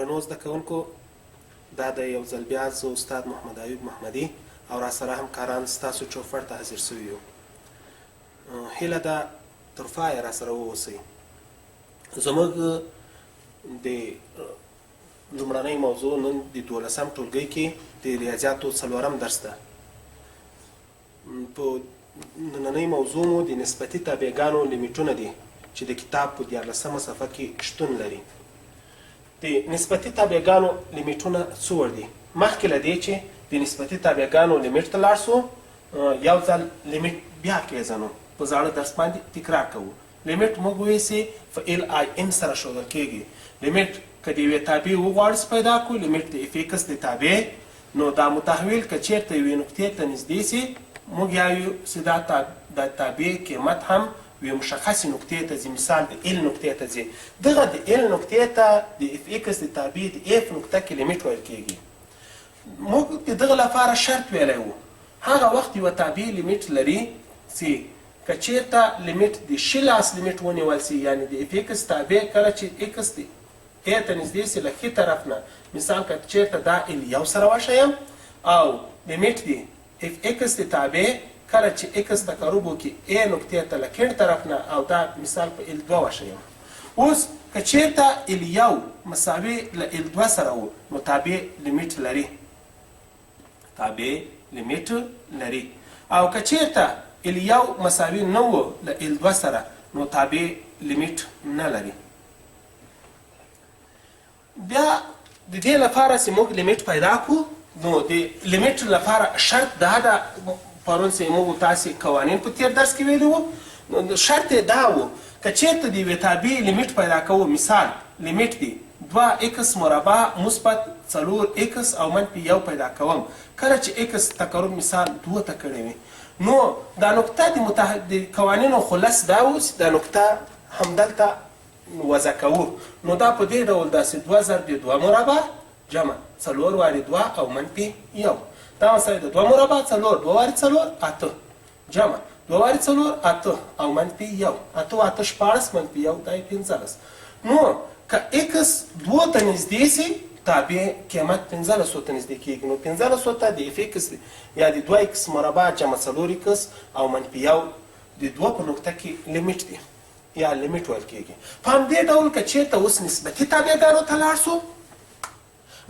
درنو زده کوونکو، دا دی یو ځل بیا زه استاد محمد ایوب محمدي او راسره همکاران ستاسو چوپړ ته حاضر شوي یو. هیله ده تر پایه راسره واوسئ. زموږ د لومړنۍ موضوع نن د دولسم ټولګي کې د ریاضیاتو څلورم درس ده. په نننۍ موضوع مو د نسبتي تابعګانو لیمیټونه دي چې د کتاب په دیارلسمه صفحه کې شتون لري. د نسبتي تابعګانو لیمیټونه څوړ دي؟ مخکې له دې چې د نسبتي تابعګانو لیمیټ ته لاړ شو، یو ځل لیمیټ بیا کېزنو، په زاړه درس باندې تکرار کوو. لیمیټ موږ ویې سي په ال آی ان سره ښودل کېږي. لیمیټ که د یوې تابع وغواړو چې پیدا کړو، لیمیټ د اف ایکس د تابع، نو دا متحول که چېرته یوې نقطې ته نږدې شي، موږ یایو چې دا د تابع قیمت هم یوې مشخصې نقطې ته ځي، مثال د ال نقطې ته ځي. دغه د ال نقطې ته د اف ایکس د تابع د اف نقطه کې لیمیټ ویل کېږي. موږ د دغه لپاره شرط ویلی وو، هغه وخت یوه تابع لیمیټ لري چې که چېرته لیمیټ د ښي لاس لیمیټ ونیول شي، یعنې د اف ایکس تابع کله چې ایکس د ای ته نږدې شي له ښي طرف نه، مثال که چېرته دا ال یو سره وښیم او لیمیټ دی اف ایکس د تابع کله چې ایکس تقرب وکړي ای نقطې ته له کیڼ طرف نه، او دا مثال په ال دوه وښیم. اوس که چېرته ال یو مساوي له ال دوه سره و، نو تابع لیمیټ لري، تابع لیمیټ لري، او که چېرته ال یو مساوي نه و له ال دوه سره، نو تابع لیمیټ نه لري. بیا د دې لپاره چې موږ لیمیټ پیدا کړو، نو د لیمیټ لپاره شرط دا ده، پرون چې موږ تاسې قوانین په تېر درس کې ویلي وو، نو شرط یې دا و که چېرته د یوې تابع لیمیټ پیدا کوو، مثال لیمیټ دی دوه ایکس مربع مثبت څلور ایکس او منفي یو پیدا کوم، کله چې ایکس تقرب مثال دوه ته کړی وي، نو دا نقطه د قوانینو خلص دا و چې دا نقطه همدلته وضع کوو، نو دا په دې ډول ده چې دوه ضرب د دوه مربع جمع څلور وارې دوه او منفي یو، دا مساوي ده دوه مربع څلور، دوه وارې څلور اته، جمع دوه وارې څلور اته او منفي یو، اته و اته 16 منفي یو دا یې 15. نو که ایکس دوو ته نږدې سي، تابع قیمت پنځلسو ته نږدې کېږي، نو پنځلسو ته د اف ایکس یا د دوه ایکس مربع جمع څلور ایکس او منفي یو د دوه په نقطه کې لیمیټ دی یا لیمیټ ویل کېږي. په همدې ډول که چېرته اوس نسبتي تابعګانو ته لاړ شو،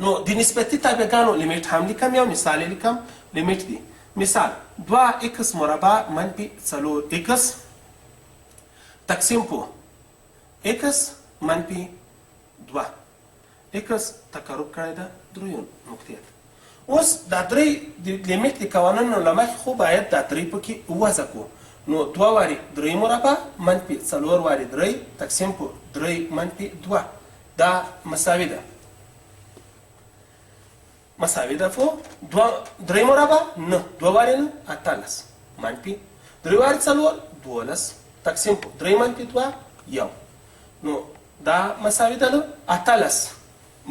نو د نسبتي تابعګانو لیمیټ هم لیکم، یو مثال یې لیکم. لیمیټ دی مثال دوه ایکس مربع منفي څلور ایکس تقسیم په ایکس منفي دوه، ایکس تقرب کړی ده دریو نقطې ته. اوس دا درې د لیمیټ د قوانینو له مخې خو باید دا درې پکې وضع کړو، نو دوه وارې درې مربع منفي څلور وارې درې تقسیم په درې منفي دوه، دا مساوي ده، مساوي ده په دوه درې مربع نه دوه وارې نه 18 منفي درې وارې څلور 12 تقسیم په درې منفي دوه یو، نو دا مساوي ده له 18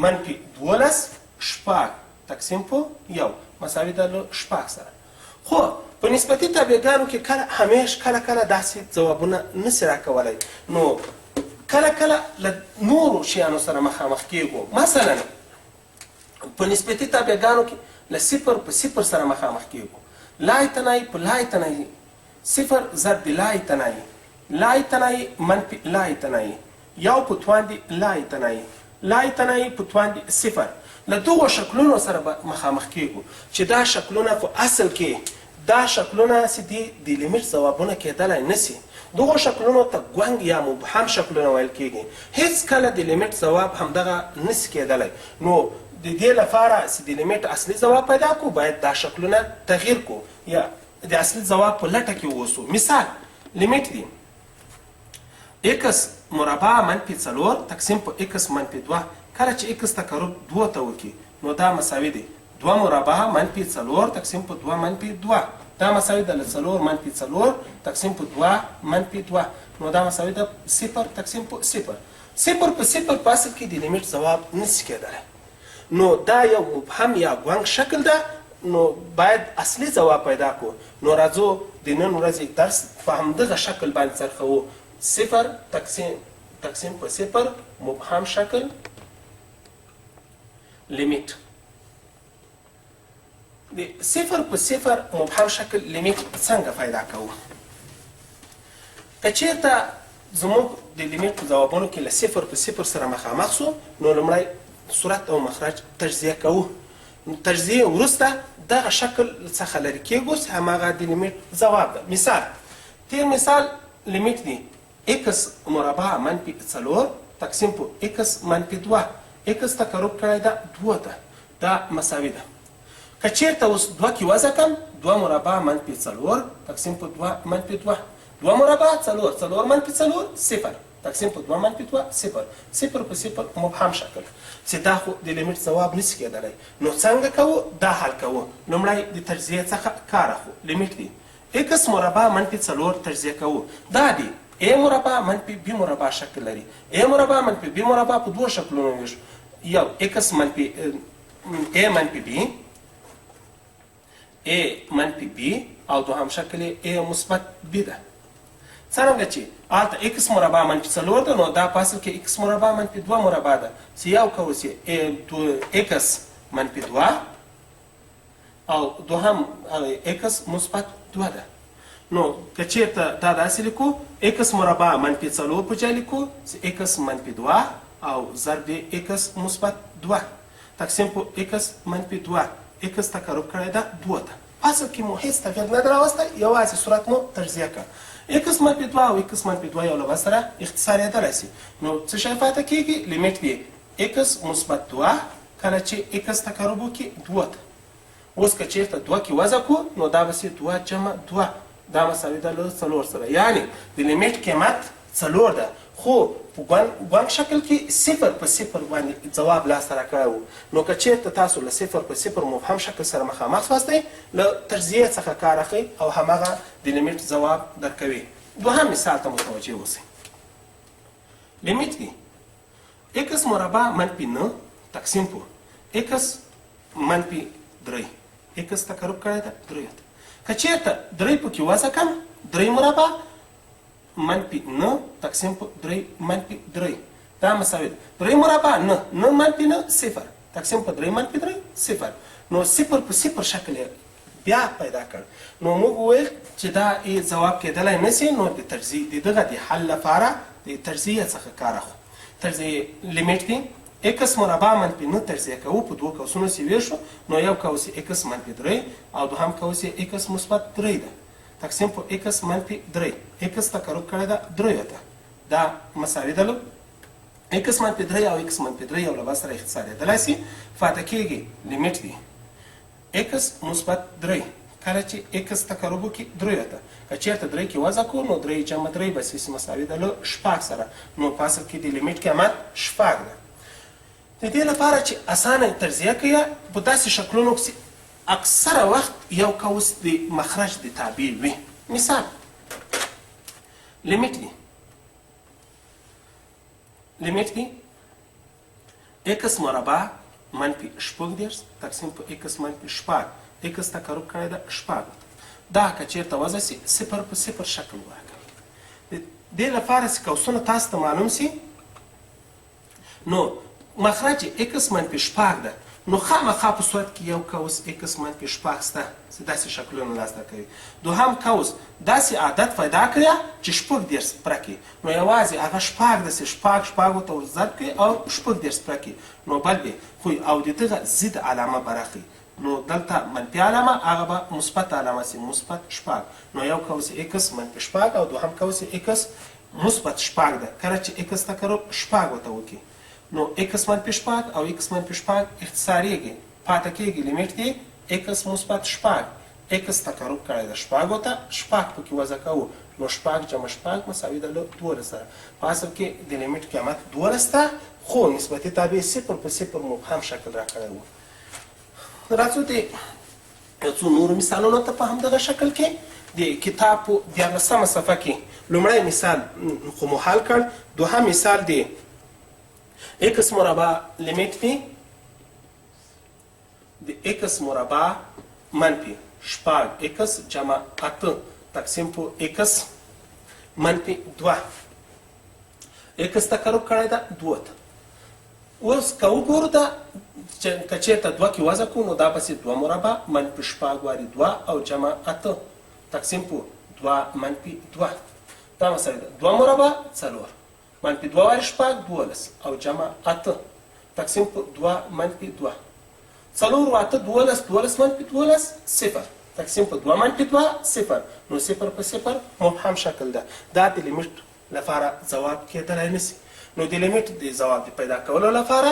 منفي 12 شپږ تقسیم په یو مساوي ده له شپږ سره. خو په نسبتي تابعګانو کې کله همیش کله کله داسې ځوابونه نسي راکولی، نو کله کله له نورو شیانو سره مخامخ کیږو. مثلا په نسبتي تابعګانو کې له صفر په صفر سره مخامخ کیږو، لایتناهي په لایتناهي، صفر ضرب د لایتناهي، لایتناهي منفي لایتناهي، یو په توان د لایتناهي، لایتناهي په توان د صفر، له دغو شکلونو سره به مخامخ کیږو چې دا شکلونه په اصل کې دا شکلونه چې دي د لیمیټ ځوابونه کېدلی نه سي. دغو شکلونو ته ګونګ یا مبهم شکلونه ویل کیږي، هیڅ کله د لیمیټ ځواب همدغه نه سي کېدلی. نو د دې لپاره چې د لیمیټ اصلي ځواب پیدا کړو، باید دا شکلونه تغییر کړو یا د اصلي ځواب په لټه کې اوسو. مثال لیمیټ دی ایکس مربع منفي څلور تقسیم په ایکس منفي دوه، کله چې ایکس تقرب دوه ته وکړي، نو دا مساوي دی دوه مربع منفي څلور تقسیم په دوه منفي دوه، دا مساوي ده له څلور منفي څلور تقسیم په دوه منفي دوه، نو دا مساوي ده صفر تقسیم په صفر. صفر په صفر په اصل کې د لیمیټ ځواب نسی کېدلی، نو دا یو مبهم یا ګونګ شکل ده، نو باید اصلي ځواب پیدا کړو. نو راځو د نن ورځې درس په همدغه شکل باندې څرخوو، صفر تقسیم په صفر مبهم شکل. لیمیټ د صفر په صفر مبهم شکل لیمیټ څنګه پیدا کوو؟ که چیرته زموږ د لیمیټ په ځوابونو کې له صفر په صفر سره مخامخ سو، نو لومړی صورت او مخرج تجزیه کوو. تجزیه وروسته دغه شکل څخه لرې کېږو چې هماغه د لیمیټ ځواب ده. مثال، تېر مثال لیمیټ دی ایکس مربع منفي څلور تقسیم په ایکس منفي دوه، ایکس تقرب کړی ده دوه ته، دا مساوي ده. که چېرته اوس دوه کې وضع کړم، دوه مربع منفي څلور تقسیم په دوه منفي دوه، دوه مربع څلور، څلور منفي څلور صفر، تقسیم په دوه منفي دوه صفر، صفر په صفر مبهم شکل، چې دا خو د لیمیټ ځواب نشي کېدلی. نو څنګه کوو؟ دا حل کوو. لومړی د تجزیې څخه کار اخلو. لیمیټ دی ایکس مربع منفي څلور تجزیه کوو، دا دی ا مربع منفي بي مربع شکل لري. ا مربع منفي بي مربع په دوو شکلونو ویشو، یو ایکس منفي ا منفي بي، ا منفي بي، او دوهم شکل یې ا مثبت بي ده. څرنګه چې هلته ایکس مربع منفي څلور ده، نو دا په اصل کې ایکس مربع منفي دوه مربع ده، چې یو قوس یې ایکس منفي دوه او دوهم ایکس مثبت دوه ده. نو که چېرته دا داسې لیکو، ایکس مربع منفي څلور په جای لیکو چې ایکس منفي دوه او ضرب د ایکس مثبت دوه تقسیم په ایکس منفي دوه، ایکس تقرب کړی ده دوه ته. په اصل کې مو هېڅ تغییر نه دی راوستی، یوازې صورت مو تجزیه کړ. ایکس منفي دوه او ایکس منفي دوه یو له بل سره اختصارېدلی شي. نو څه شی پاتې کېږي؟ لیمیټ دی ایکس مثبت دوه کله چې ایکس تقرب وکړي دوه ته. اوس که چېرته دوه کې وضع کړو، نو دا به سي دوه جمع دوه، دا مساوي ده له څلور سره، یعنې د لیمیټ قیمت څلور ده، خو په ګونګ شکل کې صفر په صفر باندې ځواب لاسته راکړی و. نو که چېرته تاسو له صفر په صفر مبهم شکل سره مخامخ سواستئ، له تجزیې څخه کار اخلئ او هماغه د لیمیټ ځواب درکوي. دوهم مثال ته متوجه اوسئ. لیمیټ دی ایکس مربع منفي نه تقسیم په ایکس منفي درې، ایکس تقرب کړی ده درې ته. که چېرته درې پکې وضع کړم، درې مربع منفي نه تقسیم په درې منفي درې، دا مساوي ده درې مربع نه، نه منفي نه صفر تقسیم په درې منفي درې صفر. نو صفر په صفر شکل یې بیا پیدا کړ. نو موږ وویل چې دا یې ځواب کېدلی نه شي، نو د تجزیې د دغه د حل لپاره د تجزیې څخه کار اخلو. تجزیې لیمیټ دی ایکس مربع منفي نه تجزیه کوو، په دوو قوسونو سي ویشو، نو یو قوس یې ایکس منفي درې او دوهم قوس یې ایکس مثبت درې ده تقسیم په ایکس منفي درې، ایکس تقرب کړی ده دریو ته، دا مساوي ده له ایکس منفي درې او ایکس منفي درې یو له بل سره اختصارېدلی سي. پاتې کېږي لیمیټ دی ایکس مثبت درې کله چې ایکس تقرب وکړي دریو ته، که چېرته درې کې وضع کړو نو درې جمع درې به سي مساوي ده له شپږ سره، نو په اصل کې د لیمیټ قیمت شپږ ده. د دې لپاره چې اسانه تجزیه کړئ، په داسې شکلونو کې اکثره وخت یو قوس د مخرج د تابع وي. مثال لیمیټ دی، لیمیټ دی ایکس مربع منفي شپږ دېرش تقسیم په ایکس منفي شپږ، ایکس تقرب کړی ده شپږ، دا که چېرته وضع سي صفر په صفر شکل ورکوي. د دې لپاره چې قوسونه تاسو ته معلوم سي، نو مخرج ایکس منفي شپږ ده، نو خامخا په صورت کې یو قوس ایکس منفي شپږ شته چې داسې شکلونه لاسته کوي. دوهم قوس داسې عادت پیدا کړی چې شپږ دېرش پوره کړي، نو یوازې هغه شپږ داسې شپږ شپږو ته ورضرب کړي او شپږ دېرش پوره کړي، نو بل به خو او د دغه ضد علامه به راخلي، نو دلته منفي علامه هغه به مثبت علامه سي، مثبت شپږ، نو یو قوس ایکس منفي شپږ او دوهم قوس ایکس مثبت شپږ ده. کله چې ایکس تقرب شپږ ورته وکړي، نو ایکس منفي شپږ او ایکس منفي شپږ اختصارېږي، پاتې کېږي لیمیټ دی ایکس مثبت شپږ، ایکس تقرب کړی ده شپږو ته، شپږ پکې وضع کوو، نو شپږ جمع شپږ مساوي ده له دولس سره. په اصل کې د لیمیټ قیمت دولس ده، خو نسبتي تابع صفر په صفر مبهم شکل راکړی و. راځو د یو څو نورو مثالونو ته په همدغه شکل کې. د کتاب په دیارلسمه صفحه کې لومړی مثال خو مو حل کړ. دوهم مثال دی ایکس مربع لیمیټ دی د ایکس مربع منفي شپږ ایکس جمع اته تقسیم په ایکس منفي دوه، ایکس تقرب کړی ده دوه ته. اوس که وګورو دا که چېرته دوه کې وضع کړو نو دا به سي دوه مربع منفي شپږ وارې دوه او جمع اته تقسیم په دوه منفي دوه. دا مساوي ده دوه مربع څلور منفي دوه وارې شپږ 12 او جمع اته تقسیم په دوه منفي دوه. څلور و اته 12، 12 منفي 12 صفر تقسیم په دوه منفي دوه صفر. نو صفر په صفر مبهم شکل ده، دا د لیمیټ لپاره ځواب کېدلی نه سي. نو د لیمیټ د ځواب د پیدا کولو لپاره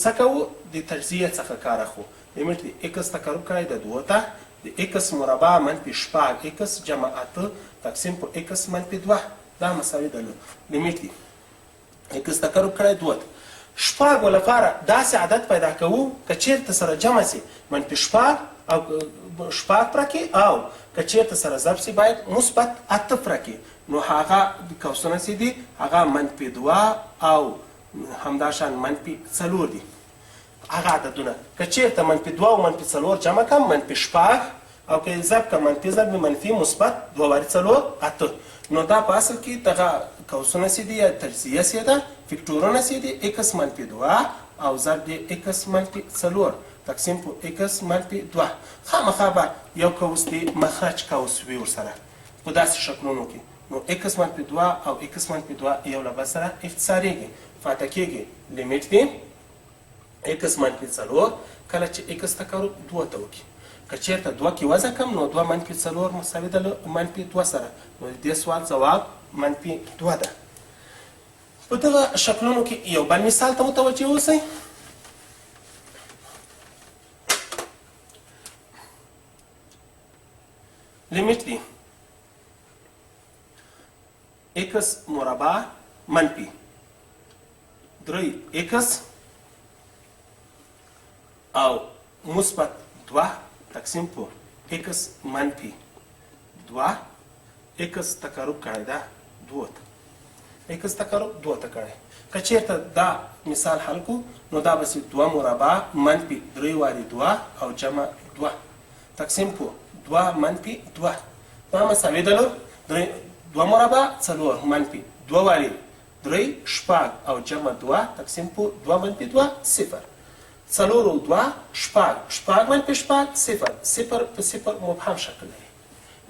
څه کوو؟ د تجزیې څخه کار اخلو. لیمیټ د ایکس تقرب کړی د دوه ته، د ایکس مربع منفي شپږ ایکس جمع اته تقسیم په ایکس منفي دوه، دا مساوي ده له لیمیټ دی ایکس تقرب کړی دوه ته. شپږو لپاره داسې عدد پیدا کوو که چېرته سره جمع سي منفي شپږ او شپږ پرکې، او که چېرته سره ضرب سي باید مثبت اته پرکې. نو هغه قوسونه سي دي هغه منفي دوه او همداشان منفي څلور دي. هغه عددونه که چېرته منفي دوه او منفي څلور جمع کړم منفي شپږ، او که یې ضرب کړم منفي ضرب منفي مثبت دوه وارې څلور اته. نو دا په اصل کې دغه قوسونه سي دي یا تجزیه سي ده، فکټورونه سي دي، ایکس منفي دوه او ضرب دی ایکس منفي څلور تقسیم په ایکس منفي دوه. خامخا به یو قوس دی مخرج قوس وي ورسره په داسې شکلونو کې. نو ایکس منفي دوه او ایکس منفي دوه یو له بل سره اختصارېږي، فاته کېږي لیمیټ دی ایکس منفي څلور کله چې ایکس تقرب دوه ته وکړي. که چېرته دوه کې وضع کړم نو دوه منفي څلور مساوي ده له منفي دوه سره. نو د دې سوال ځواب منفي دوه ده. په دغه شکلونو کې یو بل مثال ته متوجه اوسئ. لیمیټ دی ایکس مربع منفي درې ایکس او مثبت دوه تقسیم په ایکس منفي دوه. ایکس تقرب کړی ده دوه ته، ایکس تقرب دوه ته کړی. که چېرته دا مثال حل کړو نو دا به سي دوه مربع منفي درې وارې دوه او جمع دوه تقسیم په دوه منفي دوه. دا مساوي ده له درې دوه مربع څلور منفي دوه وارې درې شپږ او جمع دوه تقسیم په دوه منفي دوه صفر. څلور او دوه شپږ، شپږ منفي شپږ صفر، صفر په صفر مبهم شکل لري.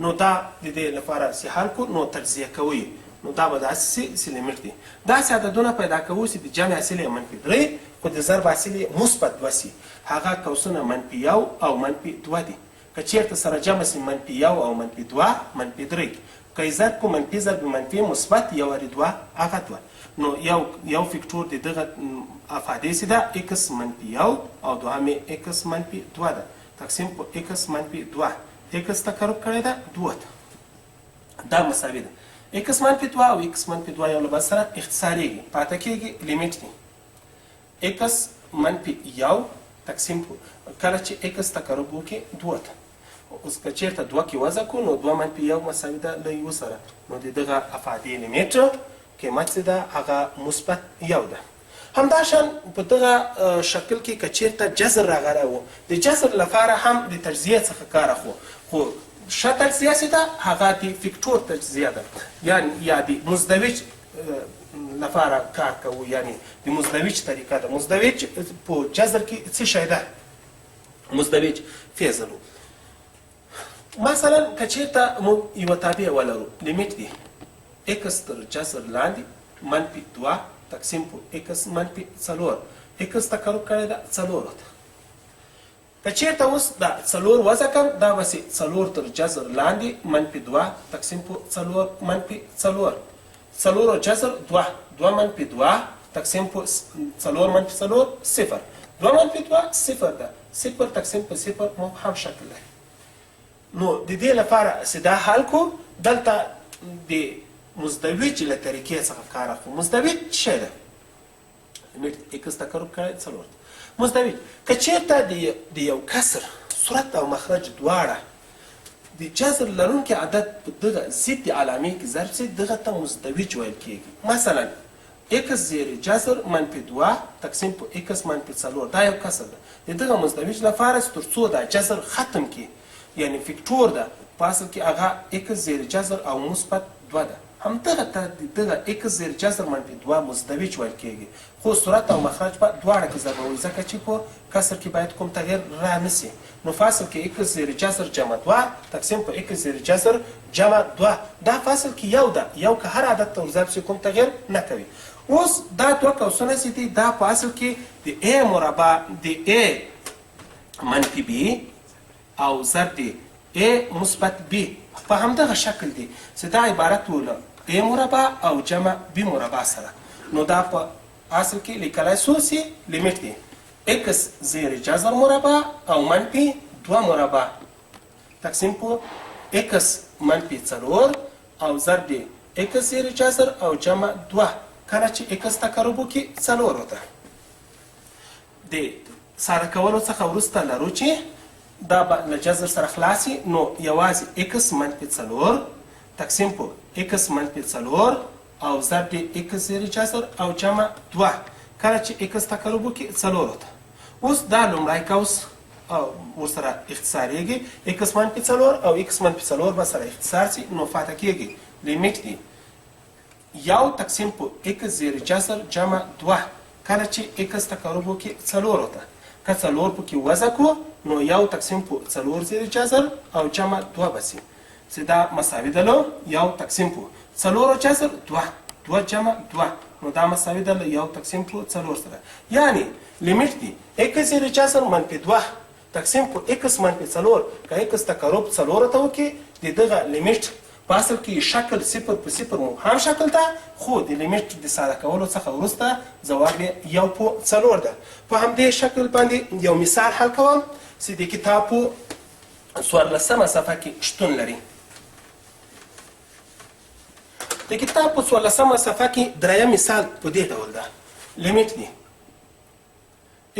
نو دا د دې لپاره چې حل کړو نو تجزیه کوي. نو دا به داسې سي چې لیمیټ دی داسې عددونه پیدا کوو چې د جمع حاصل یې منفي درې خو د ضرب حاصل یې مثبت دوه سي. هغه قوسونه منفي یو او منفي دوه دي. که چېرته سره جمع سي منفي یو او منفي دوه منفي درې، که یې ضرب کړو منفي ضرب منفي مثبت یو وارې دوه هغه دوه. نو یو یو فکټور د دغه افادې سي ده ایکس منفي یو او دوهم یې ایکس منفي دوه ده تقسیم په ایکس منفي دوه. ایکس تقرب کړی ده دوه ته، دا مساوي ده ایکس منفي دوه او ایکس منفي دوه یو له بل سره اختصارېږي، پاته کېږي لیمیټ دی ایکس منفي یو تقسیم په کله چې ایکس تقرب وکړي دوه ته. اوس که چېرته دوه کې وضع کړو نو دوه منفي یو مساوي ده له یو سره. نو د دغه افادې لیمیټ قیمت چې ده هغه مثبت یو ده. همداشان په دغه شکل کې که چېرته جذر راغلی و د جذر لپاره هم د تجزیې څخه کار اخلو، خو ښه تجزیه چې ده هغه د فکټور تجزیه ده، یعنی یا د مزدوج لپاره کار کوو، یعنی د مزدوج طریقه ده. مزدوج په جذر کې څه شی ده؟ مزدوج فیضلو. مثلا که چېرته موږ یوه تابع ولرو لیمیټ دی ایکس تر جذر لاندې منفي دوه تقسیم په ایکس منفي څلور، ایکس تقرب کړی ده څلورو ته. که چېرته اوس دا څلور وضع کړم دا به سي څلور تر جذر لاندې منفي دوه تقسیم په څلور منفي څلور، څلورو جذر دوه، دوه منفي دوه تقسیم په څلور منفي څلور صفر، دوه منفي دوه صفر ده، صفر تقسیم په صفر مبهم شکل لري. نو د دې لپاره چې دا حل کړو دلته د مزدوج له طریقې څخه کار اخلو. مزدوج څه شی ده؟ لیمیټ ایکس تقرب کړی څلور ته. مزدوج که چېرته د یو کسر صورت او مخرج دواړه د جذر لرونکي عدد په دغه ضد علامې کې ضرب سي دغه ته مزدوج ویل کېږي. مثلا ایکس زیر جذر منفي دوه تقسیم په ایکس منفي څلور، دا یو کسر ده. د دغه مزدوج لپاره چې تر څو دا جذر ختم کړي یعنی فکټور ده په اصل کې هغه ایکس زیر جذر او مثبت دوه ده. همدغه ته د دغه ایکس زیر جذر منفي دوه مزدوج ویل کېږي، خو صورت او مخرج به دواړه کې ضربوي ځکه چې په کسر کې باید کوم تغیر را نه سي. نو فاصل کې ایکس زیر جذر جمع دوه تقسیم په ایکس زیر جذر جمع دوه، دا فاصل کې یو ده، یو که هر عدد ته ورضرب سي کوم تغیر نه کوي. اوس دا دوه قوسونه چې دي دا په اصل کې د A مربع د A منفي B او ضرب د A مثبت B په همدغه شکل دي چې دا عبارت و له A مربع او جمع B مربع سره. نو دا په اصل کې لیکلای سو چې لیمیټ دی x زیر جذر مربع او منفي دوه مربع تقسیم په x منفي څلور او ضرب دی x زیر جذر او جمع دوه کله چې x تقرب وکړي څلورو ته. د ساده کولو څخه وروسته لرو چې دا به له جذر سره خلاص شي، نو یوازې x منفي څلور تقسیم په x منفي څلور او ضرب د x زیر جذر او جمع دوه کله چې x تقرب وکړي څلورو ته. اوس دا لومړی قوس او ورسره اختصارېږي، x منفي څلور او x منفي څلور به سره اختصار شي، نو پاته کېږي لیمیټ دی یو تقسیم په ایکس زیر جذر جمع دوه کله چې ایکس تقرب وکړي څلورو ته، که څلور پکې وضع کړو نو یو تقسیم په څلور زیر جذر او جمع دوه به سي چې دا مساوي ده له یو تقسیم په څلورو جذر دوه، دوه جمع دوه، نو دا مساوي ده له یو تقسیم په څلور سره. یعنی لیمیټ دی ایکس زیر جذر منفي دوه تقسیم په ایکس منفي څلور، که ایکس تقرب څلورو ته وکړي د دغه لیمیټ په اصل کې شکل صفر په صفر مبهم شکل ده، خو د لیمیټ د ساده کولو څخه وروسته ځواب یې یو په څلور ده. په همدې شکل باندې یو مثال حل کوم چې د کتاب په څوارلسمه صفحه کې شتون لري. د کتاب په څوارلسمه صفحه کې دریم مثال په دې ډول ده. لیمیټ دی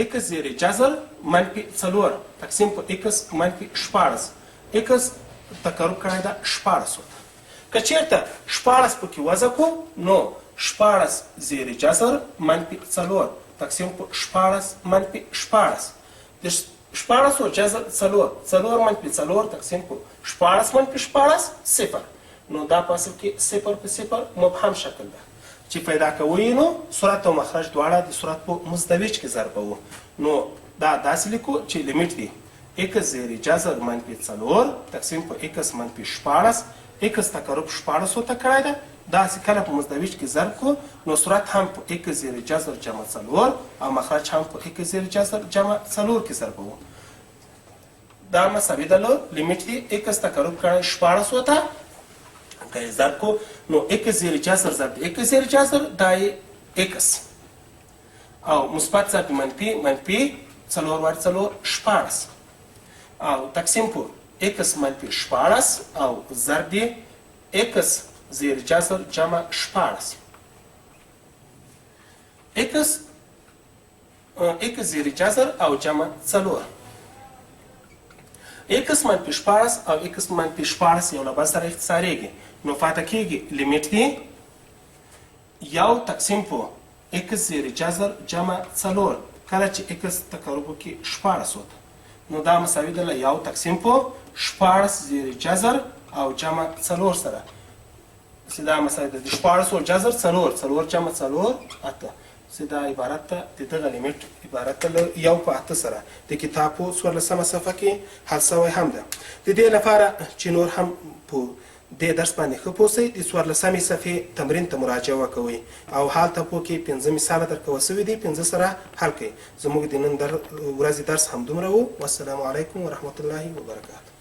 ایکس زیر جذر منفي څلور تقسیم په ایکس منفي 16، ایکس تقرب کړی ده شپاړسو ته. که چېرته 16 پکې وضع کړو نو 16 زیر جذر منفي څلور تقسیم په 16 منفي 16، د شپاړسو جذر څلور، څلور منفي څلور تقسیم په 16 منفي 16 صفر، نو دا په اصل کې صفر په صفر مبهم شکل ده چې پیدا کوو یې نو صورت او مخرج دواړه د صورت په مزدوج کې ضربوو. نو دا داسې لیکو چې لیمیټ دی ایکس زیر جذر منفي څلور تقسیم په ایکس منفي 16، ایکس تقرب شپاړسو ته کړی ده، داسې کله په مزدوج کې ضرب کړو نو صورت هم په ایکس زیر جذر جمع څلور او مخرج هم په ایکس زیر جذر جمع څلور کې ضربوو. دا مساوي ده له لیمیټ دی ایکس تقرب کړی شپاړسو ته، که یې ضرب کړو نو ایکس زیر جذر ضرب ایکس زیر جذر دا یې ایکس او مثبت ضرب منفي منفي څلور وار څلور 16 او تقسیم په ایکس منفي 16 او ضرب دی ایکس زیر جذر جمع 16، ایکس ایکس زیر جذر او جمع څلور، ایکس منفي 16 او ایکس منفي 16 یو له بل سره اختصارېږي، نو پاته کېږي لیمیټ دی یو تقسیم په ایکس زیر جذر جمع څلور کله چې ایکس تقرب وکړي شپاړسو ته، نو دا مساوي ده له یو تقسیم په 16 زیر جذر او جمع څلور سره، چې دا مساوي ده د شپاړسو جذر څلور، څلور جمع څلور اته، چې دا عبارت ته د دغه لیمیټ عبارت ته له یو په اته سره د کتاب په څوارلسمه صفحه کې حل سوی هم ده. د دې لپاره چې نور هم په دې درس باندې ښه پوه سئ د څوارلسمې صفحې تمرین ته مراجعه وکوئ او هلته پو کې پنځه مثاله درکول سوي دي، پنځه سره حل کړئ. زموږ د نن ورځې درس همدومره و. والسلام علیکم ورحمت الله وبرکاته.